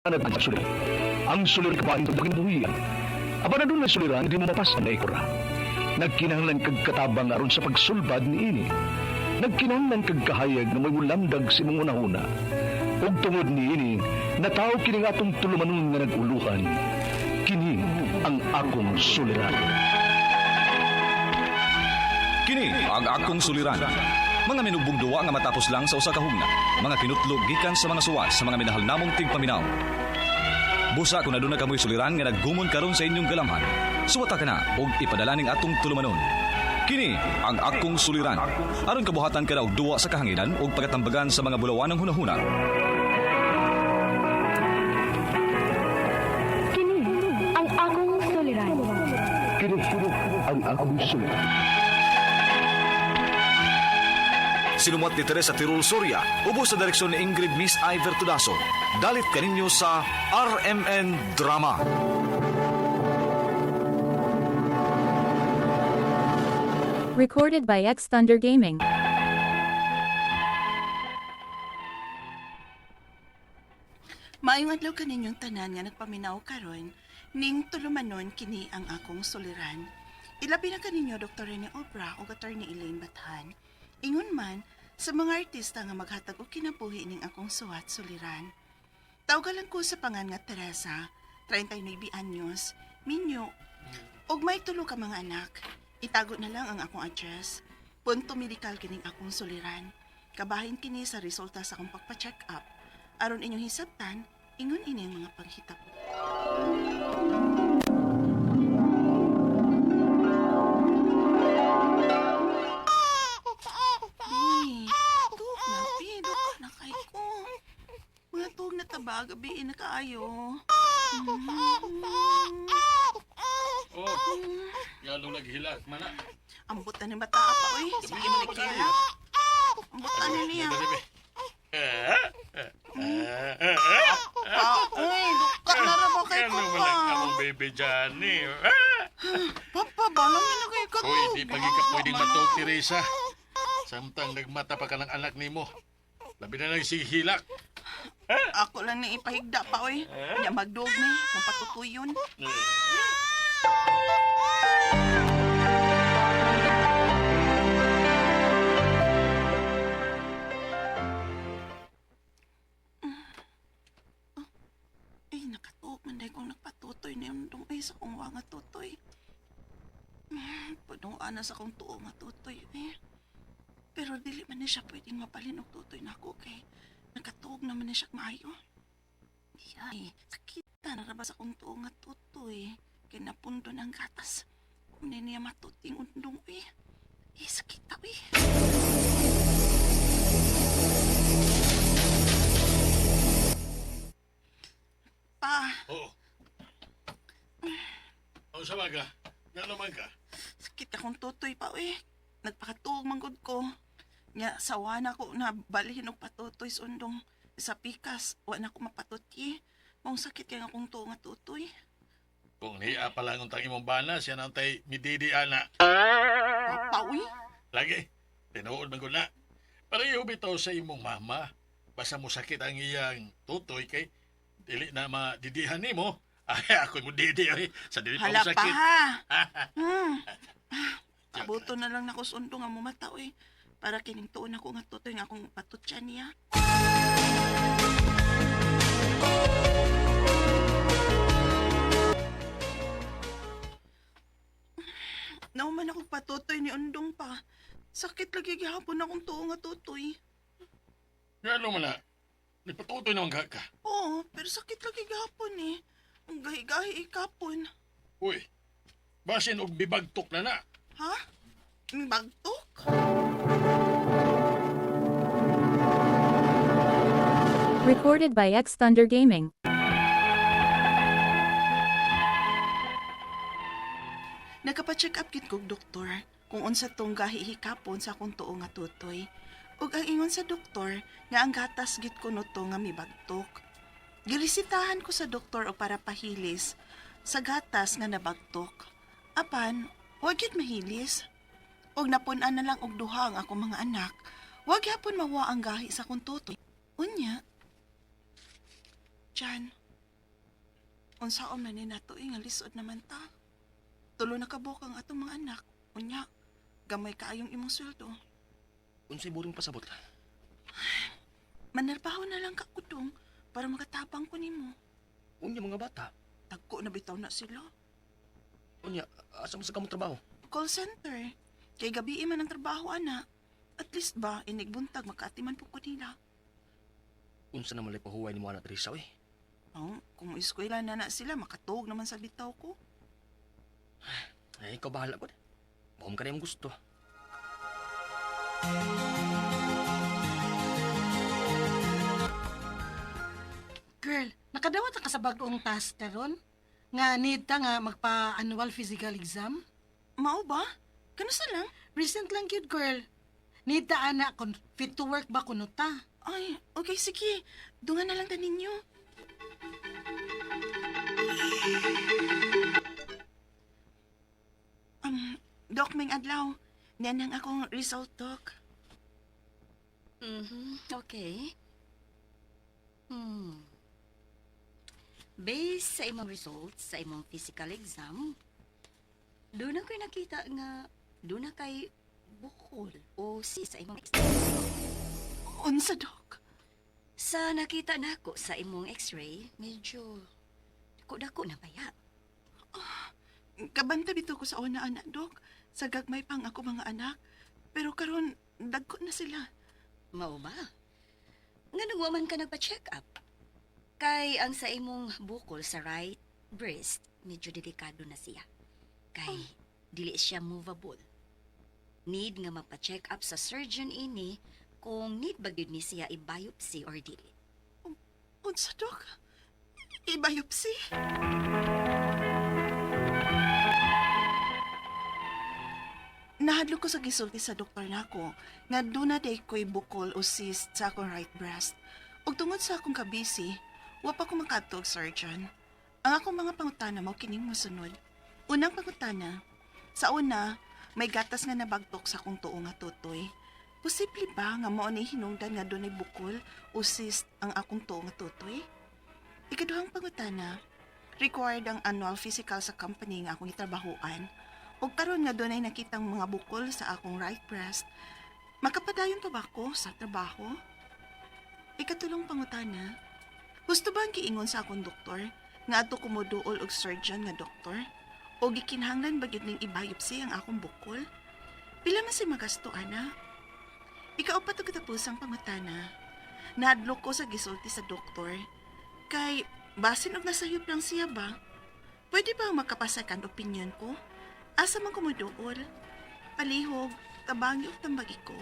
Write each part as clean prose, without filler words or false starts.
Ang suliran. Ang suliran kabahin sa kinabuhian. Apan adunay suliran di mo mapasan na ikura. Nagkinahanglan kag katabang aron sa pagsulbad niini. Nagkinahanglan kag kahayag nga may mulamdag sa imong hunahuna. Ug tungod niini, nataw kini nga atong tulumanon nga nag-uluhan. Kini ang akong suliran. Kini ang akong suliran. Mga minugbong duwa nga matapos lang sa usa ka hugna. Mga kinutlog gikan sa mga suwat sa mga minahal namong tigpaminaw. Busa kung aduna kamoy suliran nga naggumon karon sa inyong galamhan. Suwata ka na og ipadala ning atong tulumanon. Kini ang akong suliran. Aron kabuhatan ka na og duwa sa kahanginan ug pagatambagan sa mga bulawanang hunahuna. Kini ang akong suliran. Kini ang akong suliran. Sinumuat ni Teresa Tirul Soria, ubos sa direksyon ni Ingrid Miss Iver Tudaso. Dalit kaninyo sa RMN Drama. Recorded by X Thunder Gaming. Maayong adlaw kaninyong tanan nga nagpaminaw karon ning tulumanon kini ang akong suliran. Ilabi na kaninyo Dr. Rene Obra ug Attorney Elaine Bathan. Ingon man sa mga artista nga maghatag og kinabuhi ning akong suwat suliran. Tawgalan ko sa pangan nga Teresa, 39 anyos, minyo, ug may tulo ka mga anak. Itago na lang ang akong address. Punto medikal kining akong suliran. Kabahin kini sa resulta sa akong pagpa-check up. Aron inyong hisabtan, ingon ini ang mga panghitabo. Bi, tuog na, bi. Duka na kay ko. Mga tuog na taba, gabi na kaayo. Oh, galo naghilak man na. Ambot na ni bata pa, oy. Sige man nagkilak. Ambot na niya. Dali, be. Pa, oy, duka na ra ba kay ko Galo pa? man ang baby Johnny. Ah! Papa, balang mi na kay ka Hoy, di pagi ka pwedeng matuog, Teresa. Samtang nagmata pa ka ng anak nimo. Labi na lang si Hilak. Ako lang ni ipahigda pa, oy. Nya magdog ni, kung patutuyon. Ay, nakatuog man dahil kung nagpatutoy na yung dong ay sa kong wanga tutoy. Punuan na sa kong tuo nga tutoy eh. Pero dili man na siya pwedeng mapalin og tutoy na ako kay nakatuog naman na siya maayo. Ay, sakita na ra ba sa kong tuo nga tutoy. Kay napundo ng gatas. Kung di niya matuting undong eh. Eh, sakita eh. Pa, Oo. Oh. Sa ka? Galo man ka? sakit akong tutoy pa eh. Nagpakatuog manggod ko. Nya, sawa na ko na balhin og patutoy sa undong sa pikas. Wa na ko mapatuti. Maong sakit kay nga akong tuo nga tutoy. Kung niya pa lang untang imong bana, siya nang tay mididi ana. Papa, uy. Lagi, tinuod man ko na. Pareho bitaw sa imong mama. Basta mo sakit ang iyang tutoy kay dili na madidihan nimo. Ay, ako mo didi ay sa dili pa Hala mo pa sakit. ha. Abuto na lang nako sa undong nga mumata uy. Para kining tuon ako nga tutoy nga akong patutya niya. Nauman ako patutoy ni Undong pa. Sakit lagi gihapon akong tuo nga tutoy. Ngano man na? Nagpatutoy naman ka ka. Oo, pero sakit lagi gihapon eh. Ang gahi-gahi ikapon. Uy, basin og bibagtok na na. Ha? Bagtok? Recorded by X Thunder Gaming. Nagpa-check up gid kog doktor kung unsa tong gahihikapon sa akong tuo nga tutoy. Ug ang ingon sa doktor nga ang gatas gid kuno to nga mibagtok. Girisitahan ko sa doktor og para pahilis sa gatas nga nabagtok. Apan, wa gyud mahilis. Ug napun-an na lang og duha ang akong mga anak. Wa gyapon mawa ang gahi sa akong tutoy. Unya. Jan, Unsaon man ni nato eh, nga lisod naman ta. Tulo na kabuok ang atong mga anak. Unya, gamay kaayong imong sweldo. Unsay buring pasabot? Manarbaho na lang ka kudong para makatabang ko nimo. Unya mga bata. Tagko na bitaw na sila. Unya, asa mo sa kamong trabaho? Call center. Kay gabi man ang trabaho ana. At least ba inigbuntag makaatiman po ko nila. Unsa naman lay pahuway nimo ana Teresa oy? Oh, kung eskwela na na sila makatuog naman sa bitaw ko. Ay, ikaw bahala gud. Bahom ka na imong gusto. Girl, nakadawat na ka sa bag-ong task karon? Nga need ta nga magpa-annual physical exam? Mao ba? Kanusa lang? Recent lang cute girl. Need ta ana kung fit to work ba kuno ta. Ay, okay, sige. Dungan na lang ta ninyo. Doc, may adlaw. Niyan ang akong result, Doc. Okay. Based sa imong results sa imong physical exam, doon na ko'y nakita nga doon na kay bukol o si sa imong x-ray. Unsa, Doc? Sa nakita nako sa imong x-ray, medyo dako-dako na baya. Kabanta bitaw ko sa una, anak, Doc. Sa gagmay pang ako mga anak. Pero karon dagko na sila. Mao ba? Nganong wa man ka nagpa-check up? Kay ang sa imong bukol sa right breast, medyo delikado na siya. Kay dili siya movable. Need nga mapa-check up sa surgeon ini kung need ba gyud ni siya i-biopsy or dili. Unsa, Doc? I-biopsy? Nahadlok ko sa gisulti sa doktor nako nga duna day ko'y bukol o cyst sa akong right breast. Ug tungod sa akong kabisi, wa pa ko makadto og surgeon. Ang akong mga pangutana mao kining mosunod. Unang pangutana, sa una, may gatas nga nabagtok sa akong tuo nga tutoy. Posible ba nga mao ni hinungdan nga dunay bukol o cyst ang akong tuo nga tutoy? Ikaduhang pangutana, required ang annual physical sa company nga akong gitrabahoan. Ug karon nga dunay nakitang mga bukol sa akong right breast, makapadayon pa ba ko sa trabaho? Ikatulong pangutana, husto ba ang giingon sa akong doktor nga adto ko moduol og surgeon nga doktor? O gikinahanglan ba gyud ning i-biopsy ang akong bukol? Pila man si magasto ana? Ikaupat ug katapusang pangutana, nahadlok ko sa gisulti sa doktor kay basin og nasayop lang siya ba? Pwede ba makapasakan opinion ko? Asa man ko moduol? Palihog, tabangi og tambagi ko.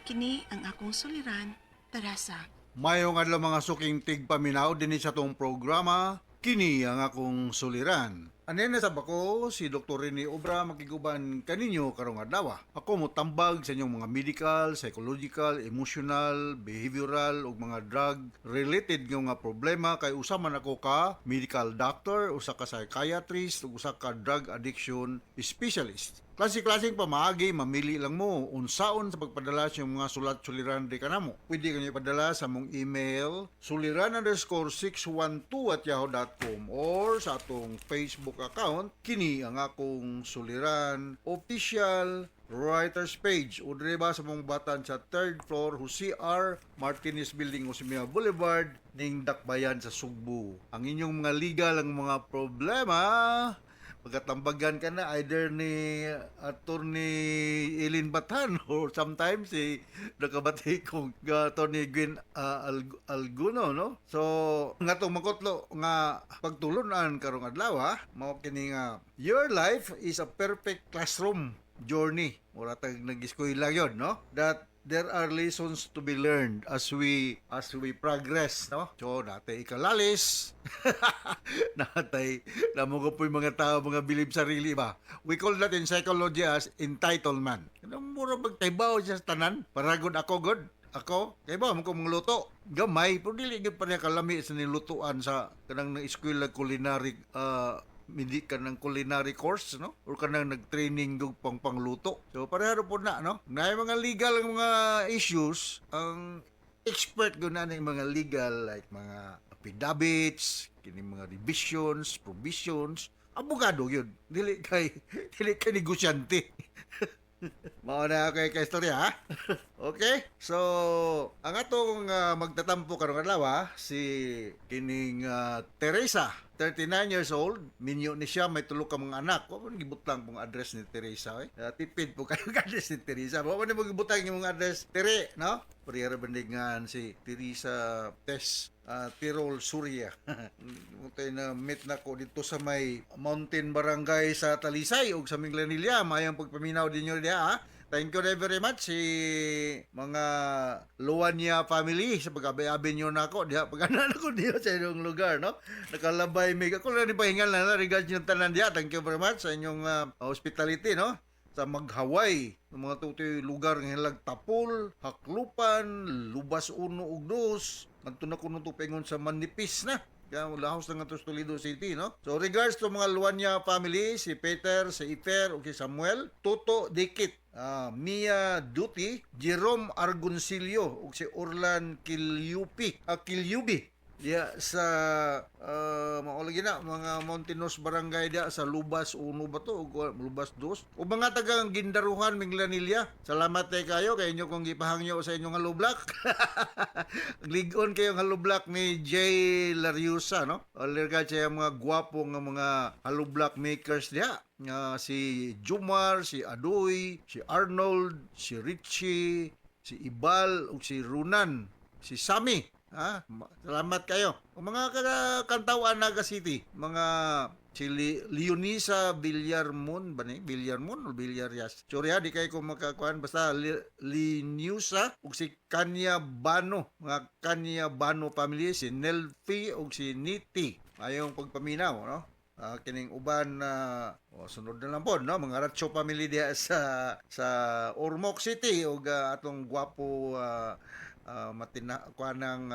Kini ang akong suliran, Teresa. Mayong adlaw mga suking tigpaminaw dinhi sa tong programa, kini ang akong suliran. Anen na sa bako si Dr. Rene Obra makiguban kaninyo karong adlaw. Ako motambag sa inyong mga medical, psychological, emotional, behavioral ug mga drug related nga mga problema kay usa man ako ka medical doctor, usa ka psychiatrist ug usa ka drug addiction specialist. Klase-klaseng pamaagi, mamili lang mo unsaon sa pagpadala sa inyong mga sulat suliran di kanamo. Pwede kanyo ipadala sa mong email suliran_612@yahoo.com or sa atong Facebook account kini ang akong suliran official writers page o dire ba sa mong batan sa third floor Jose R. Martinez Building, Osimia Boulevard, ning Dakbayan sa Sugbo. Ang inyong mga legal ang mga problema pagkatambagan ka na either ni Attorney Eileen Batan or sometimes si nakabati kong Attorney Gwen Alguno, no? So nga tong makutlo nga pagtulunan karong adlaw ha, mao kini nga your life is a perfect classroom journey. Mura tag nag-eskwela yon, no? That there are lessons to be learned as we progress, no? So natay ikalalis, natay namo po yung mga tao mga bilib sarili ba. We call that in psychology as entitlement. Kanang mura magtaybaw siya sa tanan para gud ako god ako kay ba mo ko mangluto gamay pero dili gyud pareha kalami sa nilutuan sa kanang nang eskwela culinary, hindi ka ng culinary course, no? Or ka nang nag-training og pang pangluto. So, pareha po na, no? Na yung mga legal ang mga issues, ang expert ko na ng mga legal, like mga Affidavits, kini mga revisions, provisions, abogado yun. Dili kay dili kay negosyante. Mao na kay kay istorya ha. Okay? So, ang atong magtatampo karong adlaw ah, si kining Teresa, 39 years old, minyo ni siya, may tulo ka mga anak. Wa man gibutang pong address ni Teresa eh. Tipid po kayo ang address ni Teresa. Wa man mo gibutang imong address Tere, no? Purira bandigan si Teresa Tess Tirol Surya. Mutay na meet na ko dito sa may Mountain Barangay sa Talisay ug sa Minglanilla. Mayang pagpaminaw din diha ha. Thank you very much si mga Luwania family sa pag-abi-abi nyo na ako. Diha, pag ko diha sa inyong lugar, no? Nakalabay may ako lang ni pahingal na regards yung tanan diha. Thank you very much sa inyong hospitality, no? Sa Maghaway, ng mga tutoy lugar nga hilag Tapol, Haklupan, Lubas Uno ug Dos. Ngadto na kuno to paingon sa Manipis na. Kaya lahos na nga to sa Toledo City, no? So regards to mga Luanya family, si Peter, si Ifer, ug si Samuel, Toto Dikit, Mia Duty, Jerome Argoncillo, ug si Orlan Kilyupi, Kilyubi. Diya sa mao lagi na mga Mountainous Barangay diya sa Lubas Uno ba to o Lubas Dos o mga tagang Gindaruhan Minglanilla. Salamat tay kayo kay inyo kong gipahangyo sa inyong halublak. Ligon kayo ng halublak ni Jay Lariusa, no? Alerga siya mga gwapo nga mga halublak makers diya nga si Jumar, si Adoy, si Arnold, si Richie, si Ibal ug si Runan, si Sammy. Ha? Salamat kayo. O mga kantawan Naga City, mga si Leonisa Villarmon ba ni? Villarmon o Villarias? Sorry ha, di kayo ko makakuan. Basta Linusa ug si Kanya Bano. Mga Kanya Bano family, si Nelfi ug si Niti. Ayong pagpaminaw, no? Kining uban na sunod na lang po, no, mga Ratcho family diha sa Ormoc City ug atong gwapo matina kuha ng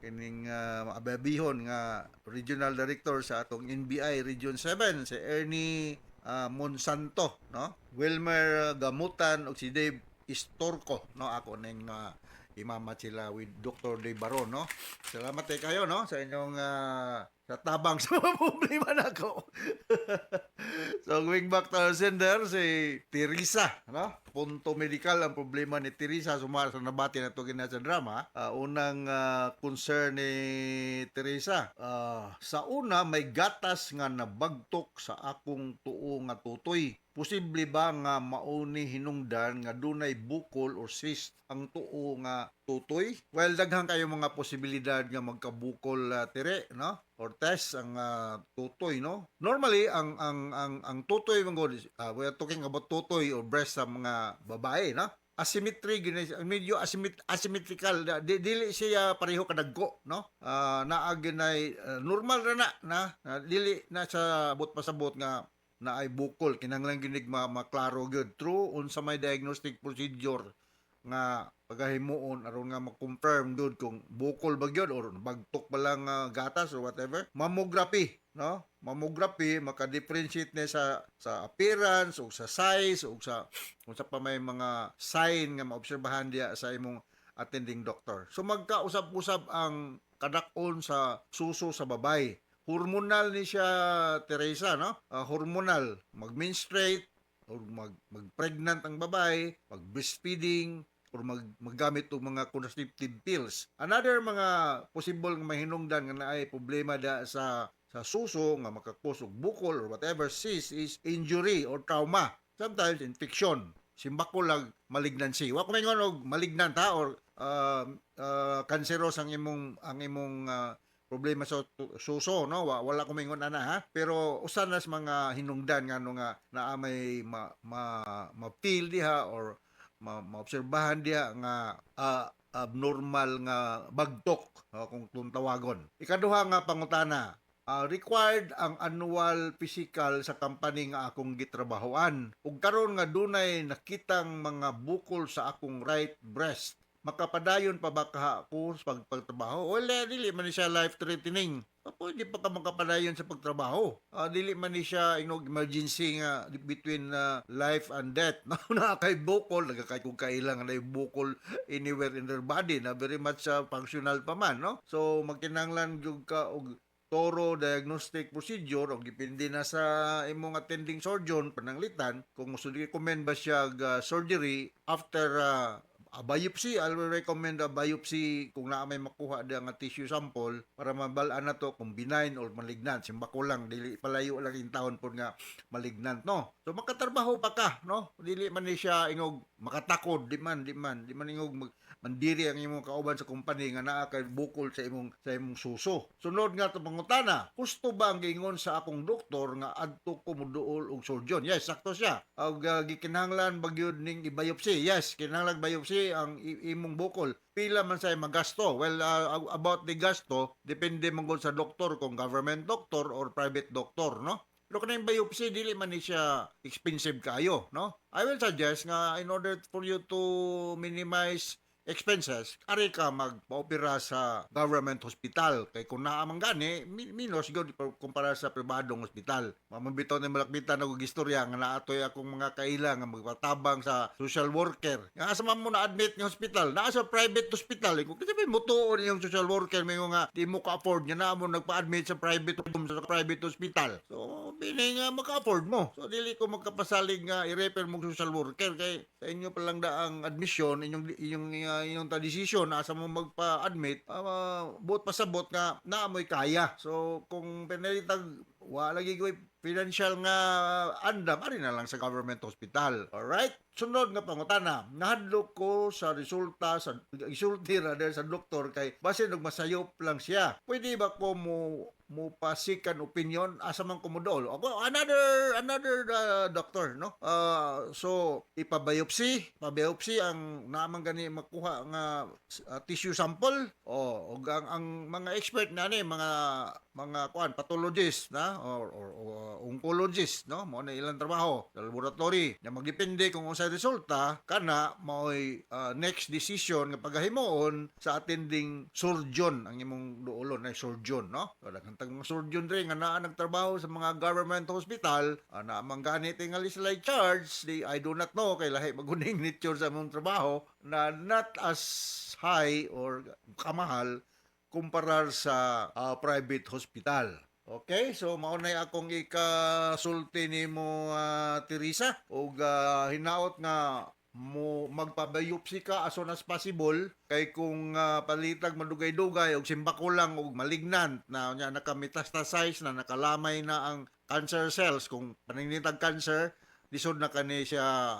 kining ababihon nga regional director sa atong NBI Region 7 si Ernie Monsanto, no, Wilmer Gamutan ug si Dave Istorco, no, ako ning imama sila with Dr. Dave Baron, no. Salamat eh kayo, no, sa inyong sa tabang sa mga problema nako. So going back to our sender, si Teresa, no? Punto medical ang problema ni Teresa sumara sa nabati na ito sa drama. Unang concern ni Teresa, sa una may gatas nga nabagtok sa akong tuo nga tutoy. Posible ba nga mauni hinungdan nga dunay bukol or cyst ang tuo nga tutoy? Well, daghan kayo mga posibilidad nga magkabukol, tere, no? Or test ang tutoy, no? Normally ang tutoy man gud, we are talking about tutoy or breast sa mga babae, no? Asymmetry gini, medyo asymmetrical, dili siya pareho kadagko, no? Naa ginay normal ra na na, na dili na sa abot pasabot nga na ay bukol. Kinahanglan ginig maklaro gyud through unsa may diagnostic procedure nga pagahimuon aron nga ma-confirm gyud kung bukol ba gyud or bagtok ba lang gatas or whatever. Mammography, no? Mammography maka-differentiate ni sa appearance o sa size o sa unsa pa may mga sign nga maobserbahan diya sa imong attending doctor. So magkausap-usap ang kadak-on sa suso sa babay. Hormonal ni siya, Teresa, no? Hormonal, mag-menstruate or mag-pregnant ang babae, mag-breastfeeding or maggamit og mga contraceptive pills. Another mga possible nga mahinungdan nga naay problema da sa suso nga maka-cause og bukol or whatever cyst is injury or trauma. Sometimes infection. Simbako lang malignancy. Wa ko maingon og malignant ha or cancerous ang imong problema sa suso, no? Wala ko maingon ana ha, pero usa na sa mga hinungdan nga no nga naa may ma, ma, ma-feel diha or maobserbahan diha nga abnormal nga bagtok, kung tawagon. Ikaduha nga pangutana, required ang annual physical sa company nga akong gitrabahoan ug karon nga dunay nakitang mga bukol sa akong right breast, makapadayon pa ba kaha ko sa pagtrabaho? Wala, dili man siya life threatening. Pwede pa ka makapadayon sa pagtrabaho. Dili man ni siya ingog emergency nga between life and death. No, naa kay bukol, nagakay kung kailangan na bukol anywhere in their body na very much functional pa man, no? So magkinahanglan gyud ka og thorough diagnostic procedure o depende na sa imong attending surgeon pananglitan kung mo recommend ba siya og surgery after a biopsy. I will recommend a biopsy kung naa may makuha diya nga tissue sample para mabal-an na to kung benign or malignant. Simbako lang, dili palayo lang in taon pod nga malignant, no? So makatrabaho pa ka, no? Dili man ni siya ingog makatakod, di man, di man, di man ingog mandiri ang imong kauban sa company nga naa kay bukol sa imong suso. Sunod nga to pangutana, husto ba ang giingon sa akong doktor nga adto ko moduol og surgeon? Yes, sakto siya. Og gikinahanglan ba gyud ning i-biopsy? Yes, kinahanglan biopsy ang imong bukol. Pila man say magasto? Well, about the gasto, depende man gud sa doktor kung government doctor or private doctor, no? Pero kanang biopsy, dili man ni siya expensive kaayo, no? I will suggest nga in order for you to minimize expenses, ari ka magpa-opera sa government hospital. Kay kung naa man gani, minus gyud kumpara sa pribadong hospital. Mamabitaw ni malakbitan og istorya nga naatoy akong mga kaila nga magpatabang sa social worker. Nga asa man mo na-admit nga hospital? Naa sa private hospital. Kung kasi may mutuon yung social worker may nga di mo ka-afford nga naa mo nagpa-admit sa private hospital. So, bini nga maka-afford mo. So, dili ko magkapasalig nga i-refer mo social worker kay sa inyo pa lang da ang admission, inyong ta decision asa mo magpa-admit, buot pasabot nga naa mo'y kaya. So, kung pinalitag wa lagi ko'y financial nga andam, ari na lang sa government hospital. Alright? Sunod nga pangutana, nahadlok ko sa resulta sa isulti rather sa doktor kay basin og masayop lang siya. Pwede ba ko mo pa second opinion, asa man ko modol? Ako another another doctor, no? So ipa-biopsy, pa-biopsy ang naman gani makuha nga tissue sample o og ang mga expert na ni mga kuan, pathologist na or oncologist, no? Mo na ilang trabaho sa laboratory na magdepende kung unsay resulta kana maoy next decision nga pagahimuon sa attending surgeon. Ang imong duolon ay surgeon, no? So daghan tag mga surgeon dre nga naa nagtrabaho sa mga government hospital, naa man gani tingali sila charge di, I do not know kay lahi maguning nature sa imong trabaho na not as high or kamahal kumparar sa private hospital. Okay, so mao nay akong ikasulti nimo, Teresa, ug hinaot nga mo magpa-biopsy ka as soon as possible kay kung palitag madugay-dugay og simbako lang og malignant na unya naka-metastasize na, nakalamay na ang cancer cells, kung paningitag cancer, lisod na kani siya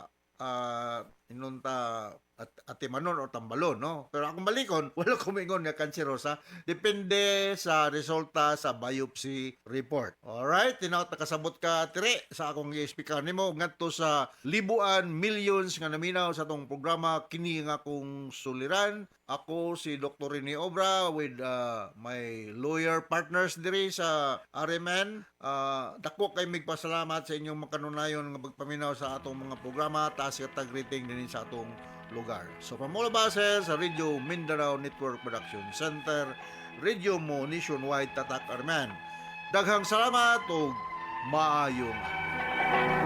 inunta at atimanon o tambalon, no? Pero akong balikon, wala ko mingon nga kanserosa. Depende sa resulta sa biopsy report. Alright, hinaot nakasabot ka, Tere, sa akong i-speaker nimo ngadto sa libuan millions nga naminaw sa atong programa kini nga akong suliran. Ako si Dr. Rene Obra with my lawyer partners diri sa RMN. Dako kay migpasalamat sa inyong makanunayon nga pagpaminaw sa atong mga programa. Taas katag rating dinhi sa atong lugar. So from all of us here sa Radio Mindanao Network Production Center, Radio Mo Nationwide Tatak Arman. Daghang salamat ug maayong adlaw.